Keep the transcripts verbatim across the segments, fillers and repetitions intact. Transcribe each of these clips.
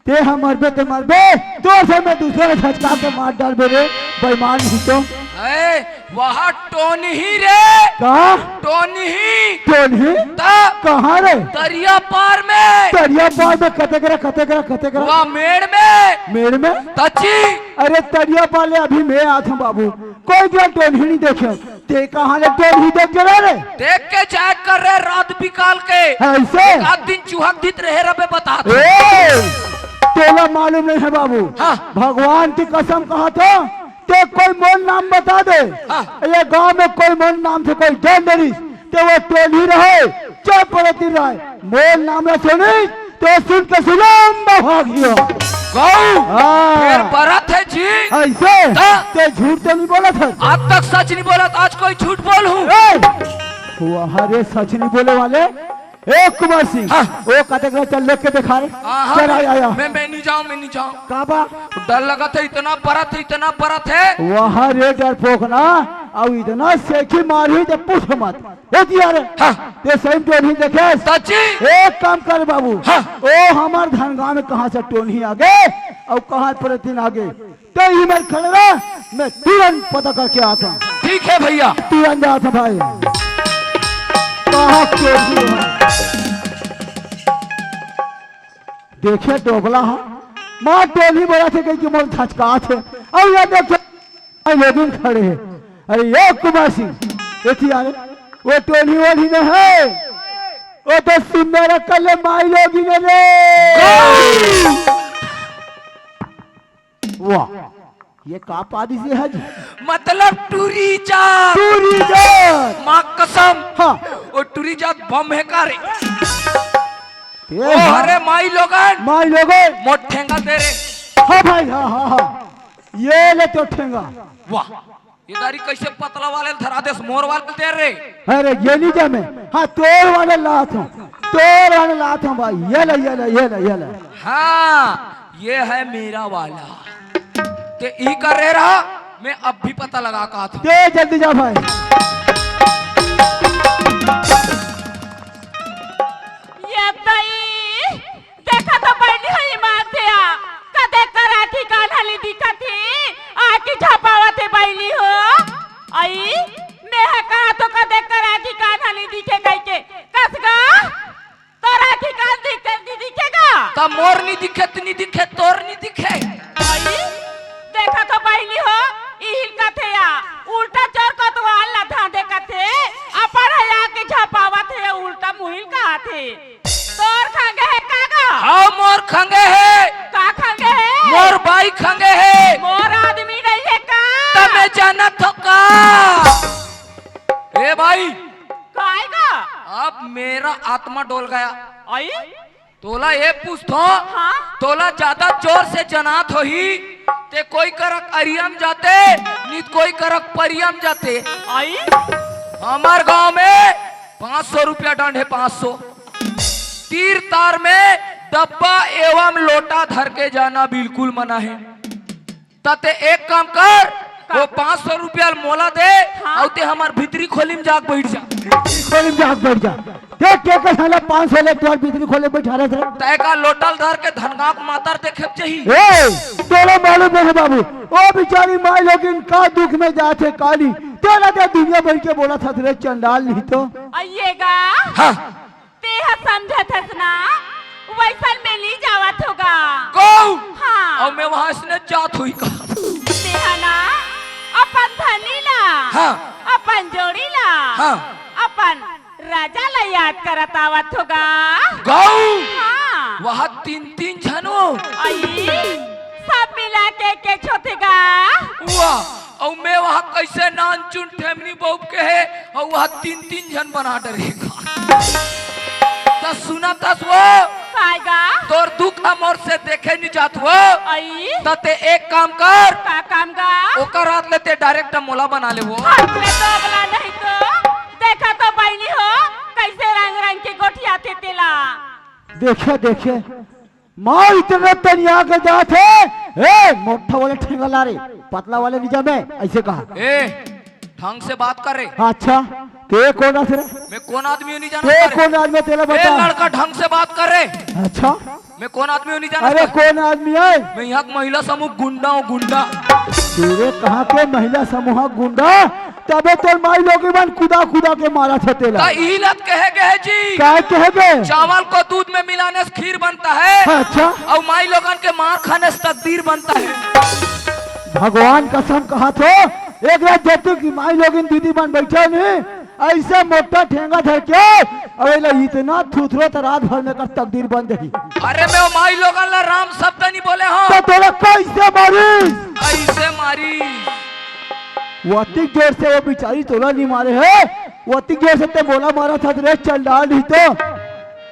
ते ह मरबे ते मरबे, तोर से मैं दूसरा ला झटका के मार डारबे रे, बेईमान नहीं तो। ए, वह टोनही रे। का? टोनही। टोनही? त? कहाँ रे? तरिया पार में। तरिया पार में कते करा, कते करा, कते करा? वह मेड़ में। मेड़ में? तची। अरे तरिया पार ले अभी मैं आत हूँ बाबू, कोई दिया टोनही नहीं देखे। ते कहाँ ले टोनही देख के रे? देख के जाए कर रे रात बिकाल के। ऐसे? रात दिन चुहक दित रहे रबे बता। ए, तोला मालूम नहीं है बाबू। हाँ। भगवान की कसम कहा था, ते कोई मोर नाम बता दे। हाँ। ये गांव में कोई मोर नाम से कोई जान नहीं, ते वो टोनही रहे, चाहे परती रहे, मोर नाम ना सुनी, तो सुन के सुलम भाग गया। गौ। हाँ। फिर बरत है जी। ऐसे? हाँ। ते झूठ तो नहीं बोला था। आज तक सच नहीं बोला, तो आज कोई झूठ बोलूं। ए, वहाँ रे सच नहीं बोले वाले। ए कुमार सिंह, हाँ। वो कते करा चल लेके दिखा रे। हाँ, हाँ, चल आया, आया। मैं मैं नहीं जाऊं, मैं नहीं जाऊं। का बा? डर लगा था, इतना परत है, इतना परत है। वहाँ रे डरपोक ना, अब इतना सेखी मारी तो पूछ मत। ए दिया रे। हाँ। ते सही टोनही देखे। तची। एक काम कर बाबू। हाँ। ओ हमार धनगांव में कहाँ से टोनही आगे और कहाँ परती आगे, तो ही मैं खड़े रह, मैं तुरंत पता करके आता हूँ। ठीक है भैया। तुरंत जाता भाई। कहाँ टोनही है? देखे डोगला हा, माँ टोनही बोला थे कि मोर धचका थे। अब ये देखे, ये दिन खड़े हैं। अरे ये कुमार सिंह, ये थी यार, वो टोनही वोनही नहीं है, वो तो सुंदर कर ले माई लोगी ने रे। वाह, ये का पादी से है जी? मतलब टूरी जात। टूरी जात। माँ कसम। हाँ। वो टूरी जात बम है का रे? ते ओ हरे माई लोगन। माई लोगन। मोर ठेंगा दे रे। हाँ भाई, हाँ, हाँ, हाँ। ये ले तो ठेंगा। वाह, इधर ही कैसे पतला वाले धरा देस, मोर वाले दे रे। अरे ये नहीं जा मैं। हाँ, तोर वाले लात हूँ, तोर वाले लात हूँ भाई। ये ले, ये ले, ये ले, ये ले। हाँ, ये है मेरा वाला। ते ई कर रहे रहा, मैं अब भी पता लगा का था। ते जल्दी जा भाई। ये दई, देखा तो बहिनी हो ईमान से आ, कदे करा ठिकाना ली दिखत ही, आके झपावत है बहिनी हो। आई, मैं हा कहा तो कदे करा ठिकाना ली दिखे कह के, कसगा, तोरा ठिकान दिखे, दी दिखेगा। त मोर नहीं दिखे, त नहीं दिखे, तोर नहीं दिखे। आई, देखा तो बहिनी हो, इहिल कथे या, उल्टा चोर कोतवाल ला धांधे कथे, अपन हया के झपावत है, उल्टा मुहिल कहा थे। तोर खंगे है कागा? हाँ, मोर खंगे है। का खंगे है? मोर बाई खंगे है। मोर आदमी नहीं है का? तमे जानत हो का? ए भाई, काय का? अब मेरा आत्मा डोल गया। आई? तोला ये पूछथो, हाँ? तोला ज्यादा जोर से जनात होही, ते कोई करक अरियम जाते, नित कोई करक परियम जाते। आई? हमार गांव में पाँच सौ रुपया दंड है, पाँच सौ। तीर तार में डब्बा एवं लोटा धर के जाना बिल्कुल मना है। त ते एक काम कर, वो पाँच सौ रुपया मोला दे, हाँ। अउ ते हमार भीतरी खोली में जाके बैठ जा। खोली में जाके बैठ जा। देख के के साला पाँच सौ ले तोर भीतरी खोली में बैठा रहे थे। तय का लोटल धर के धनगांव के मातर देखे चाहिए। ए, तोला मालूम नहीं बाबू, ओ बेचारी माई लोगिन का दुख में जाथे काली, तेला ते दुनिया भर के बोला था रे चंडाल नहीं तो। आइएगा। हाँ। ते ह समझत हस ना, वैसन में नहीं जावत होगा। गौ। हाँ। और मैं वहां से न जात हुई का। ते ह ना, अपन धनी ला, हाँ। अपन जोड़ी ला, हाँ। अपन राजा ला याद करत आवत होगा। गौ। हाँ। वहां तीन तीन झन हो। आई, सब मिला के के छोतेगा। वाह, और मैं वहां कैसे नान चुन ठेमनी बहू के है, और वहां तीन तीन झन बना डरेगा। त सुना तस वो, कायगा? तोर दुख हमर से देखे नहीं जात वो। आई, त ते एक काम कर, का काम गा? ओकर हाथ ले ते डायरेक्ट मोला बना ले वो। हाथ में तो अगला नहीं तो, देखा तो बहनी हो, कैसे रंग रंग के गोठिया थे तेला। देखे देखे, माँ इतने तनिया के जात है। ए, मोटा वाले ठेंगा ला रे, पतला वाले नहीं जामे, ऐसे कहा। ए, ढंग से बात कर रे। अच्छा, ते कौन आस रे? मैं कौन आदमी हूँ नहीं जाना ते रे। कौन आदमी तेला ए, बता। लड़का ढंग से बात कर रे। अच्छा, मैं कोन आदमी हूँ, नहीं जानत अरे का? कोन आदमी हे? मैं यहाँ के महिला समूह गुंडा हूँ, गुंडा। तेरे कहाँ के महिला समूह गुंडा? तभे तोर माई लोगिन मन कुदा कुदा के मारत हे तेला। त इही ला त कहे गे हे जी। काय कहे गे? चावल को दूध में मिलाने से खीर बनता है। अच्छा। अउ माई लोगन के मार खाने से तकदीर बनता है। भगवान कसम कहत हों, एक रात जब तक माई लोगिन दीदी मन बइठे नहीं, अइसे मोटा ठेंगा धर के, अउ एला इतना थुथरो त रात भर में कर तकदीर बन जाही। अरे मैं ओ माई लोगन ला राम शब्द नहीं बोले हों। त तोला कइसे मारिस? अइसे मारिस। वो अतिक जोर से वो बिचारी तोला नहीं मारे हे, वो अतिक जोर से ते मोला मारथस रे, चंडाल नहीं तो।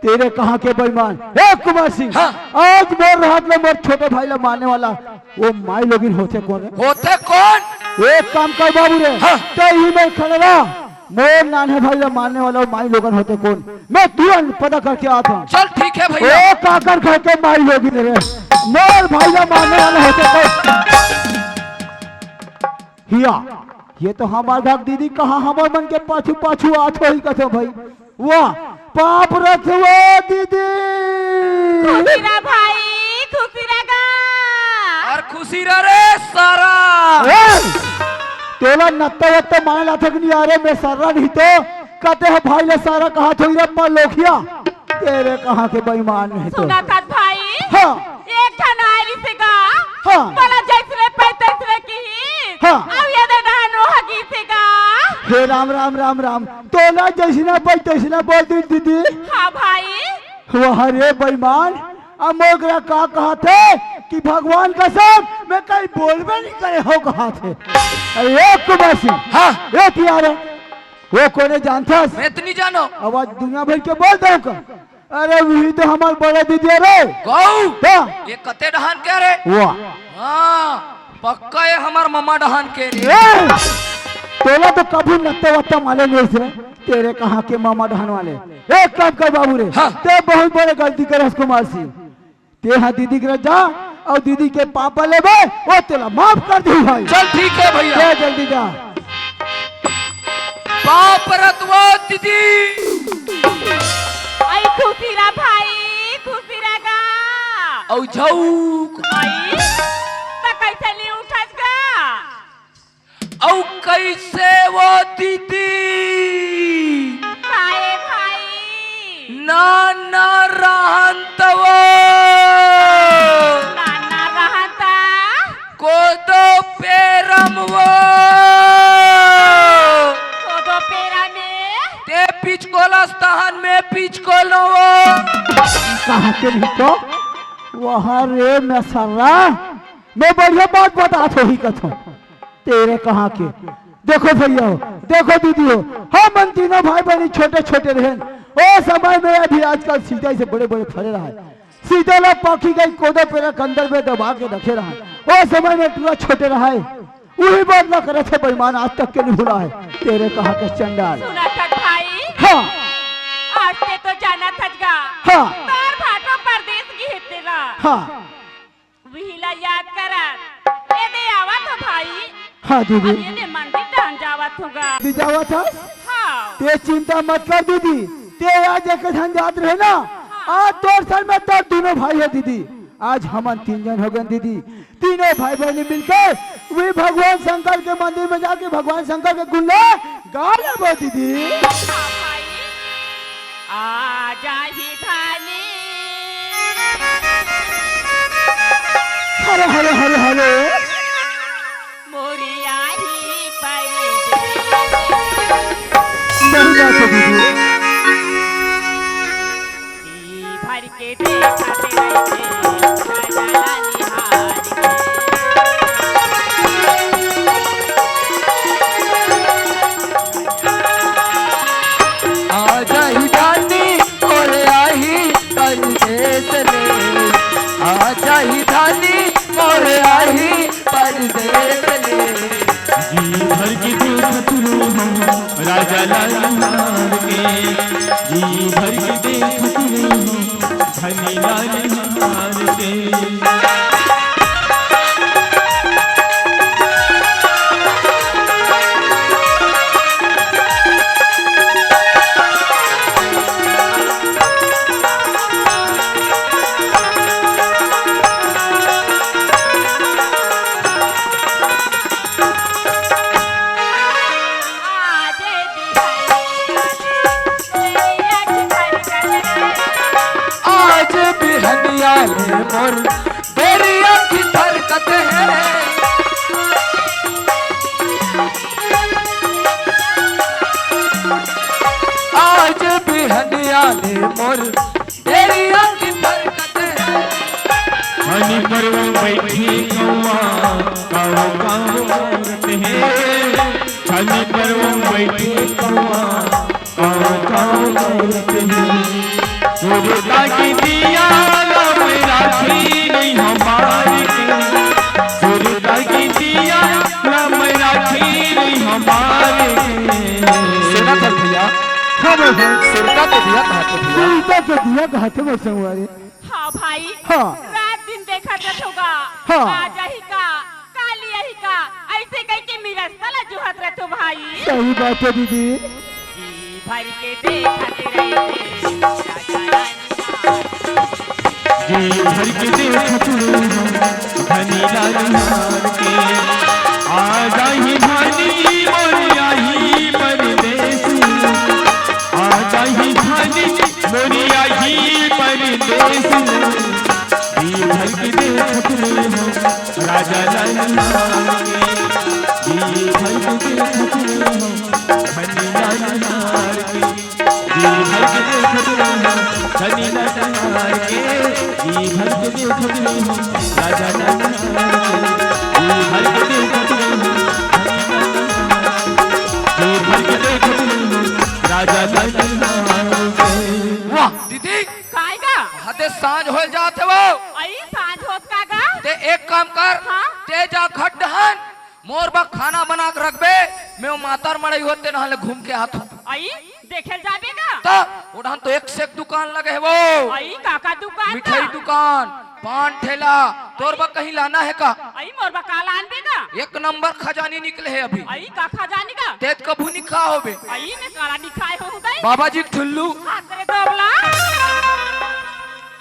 तेरे कहाँ के बेईमान। ए कुमार सिंह, हाँ। आज मोर रहत ले मोर छोटे भाई ला मारने वाला वो माई लोगिन होथे कोन रे? होथे कोन? एक काम कर बाबू रे, हाँ। तैं इही मेर खड़े रह, मोर नान्हे भाई ला मारने वाला वो माई लोगिन होथे कोन? मैं तुरंत पता करके आत हों। चल ठीक हे भइया। ओ काकर घर के माई लोगिन रे, मोर भाई ला मारने वाला होथे कोन? हिया, ये तो हमर घर दीदी कहाँ हमर मन के पाछू पाछू आत होही कथे भाई। वाह, पाँव परत हों दीदी। खुशी रह भाई, खुशी रह गा। अउ खुशी रह रे सारा। ए, तोला नत्ता वत्ता माने लाथे कि नहीं? अरे मैं सारा नहीं तो कथे हे भाई ला सारा कहत होही रे पलोखिया। तेरे कहाँ के बेईमान नहीं तो। सुनथस भाई? हाँ। एक ठन आय रिहिसे गा। हाँ। मोला जइसने पाय तइसने किहिस। हाँ। अउ ये दे डहन ओह गिसे गा। हे राम, राम, राम, राम। तोला जइसने पाय तइसने बोल दिस दीदी। हाँ भाई। वाह रे बेईमान, अब मोकरा का कहत हे कि भगवान कसम मैं कहीं बोलबे नहीं करे हों कहत हे। अरे ए कुमार सिंह, हाँ। ए तियारे, वो कोने जानथस? मैं तो नहीं जानों। अब आज दुनिया भर के बोल देवं का। अरे वही तो हमर बड़े दीदी रे। गऊ। हाँ। ये कते डहन के रे? वाह। हाँ, पक्का ये हमर ममा डहन के रे। ए, तोला तो कभू नत्ता वत्ता माने नहीं रे। तेरे कहाँ के ममा डहन वाले। एक काम कर बाबू रे, हाँ। तैं बहुत बड़े गलती करे हस कुमार सिंह। तैं हा दीदी करा जा अउ दीदी के पाँव पर लेबे, ओ तेला माफ कर दिही भाई। चल ठीक हे भइया। जा जल्दी जा। पाँव परत हों दीदी। अई खुशी रह भाई, खुशी रह गा। अउ झउक। अई, त कइसे नहीं उठस गा? अउ कइसे वो दीदी? काहे भाई? नाना रहन त वो। नाना रहन त? कोदो पेरम वो। कोदो पेरा में? तैं पिचकोलस तहन मैं पिचकोलों वो। कहाँ के नहीं तो? वाह रे मैं सारा, मैं बढ़िया बात बतात होही कथों। तेरे कहाँ के। देखो भइया हो, देखो दीदी हो, हमन तीनों भाई बहिनी छोटे छोटे रहेन। ओ समय में अभी आजकल सीता से बड़े बड़े फरे रहय। सीता ला पाखी गई कोदो पेरा के अंदर में दबा के रखे रहय। ओ समय में टूरा छोटे रहय। उही बात ला करत हे बेईमान, आज तक के नहीं भुलाय। तेरे कहाँ के चंडाल। सुनथस भाई? हाँ। आज तैं तो जानथस गा। हाँ। तोर भाटो परदेस गे हे तेला। हाँ। उही ला याद करत एदे आवत हों भाई। हाँ दीदी। अउ एदे मंदिर डहन जावत हों गा। भी जावत हस? हाँ। तैं चिंता मत कर दीदी, तैं आज एक झन जात रहे ना, हाँ। आज तोर संग में तोर दूनों भाई हे दीदी। आज हमन तीन झन हो गेन दीदी, तीनों भाई बहिनी मिलके उही भगवान शंकर के मंदिर में जाके भगवान शंकर के गुण ला गा लेबो दीदी। हाँ भाई। आ जाही धनी। हरे, हरे, हरे, हरे। मोरी आही परदेस। सही बात है दीदी। जी भर के देखत रहिथे, नजर निहार के। आ जाही धनी मोर आही परदेस ले, आ जाही धनी मोर आही परदेस ले। जी भर के देखत रहूं राजा लाल हार के, जी भर के देखत रहूं धनी लाल हार के। तेरी आँखी फरकत है। आज बिहनिया ले मोर तेरी आँखी फरकत है। छानी पर वो बैठी कौआ, काऊ काऊ करत हे। छानी पर वो बैठी कौआ, काऊ काऊ करत हे। सुरता के दिया ला मैं राखी नहीं हमार के। सुरता के दिया ला मैं राखी नहीं हमार के। सुनत हस भैया? हाँ भाई, हाँ। सुरता के दिया कहाथे भैया। सुरता के दिया कहाथे मोर संगवारी। हाँ भाई। हाँ। रात दिन देखत रथोगा। हाँ। आज आही का, काली आही का, अइसे कहिके मिरस्ता ला जोहत रथो भाई। सही बात है दीदी। जी भर के देखत रहिथे राजा रानी। जी भर के देखत रहिथे धनी लाल हार के। आ जाही धनी मोर आही परदेस। आ जाही धनी मोर आही परदेस। जी भर के देखत रहिथे राजा लाल हार के। जी भर के देखत रहिथे धनी लाल हार के। जी भर के देखत रहिथे धनी लाल हार के। जी भर के देखत रहिथे राजा लाल हार के। जी भर के देखत रहिथे धनी लाल हार के। जी भर के देखत रहिथे राजा लाल हार के। वाह दीदी। काय गा? हदे सांझ होय जात हे वो। अई सांझ होत का गा? ते एक काम कर, हाँ? ते जा घर डहन, मोर बर खाना बना के रखबे, मैं वो मातर मड़ई होते नहा ले घूम के आत हूँ। अई देखे ल जाबे गा? त ओढ़न तो एक से एक दुकान लगे हे वो। अई का का दुकान मिठाई गा? दुकान, पान ठेला, तोर बर कहीं लाना हे का? अई मोर बर का लानबे गा? एक नंबर खजानी निकले हे अभी। अई का खजानी गा? तेत कभू नी खा होबे। अई मैं काला नी खाए हो गई। बाबा जी के ठुल्लू। हाथ रे दोगला।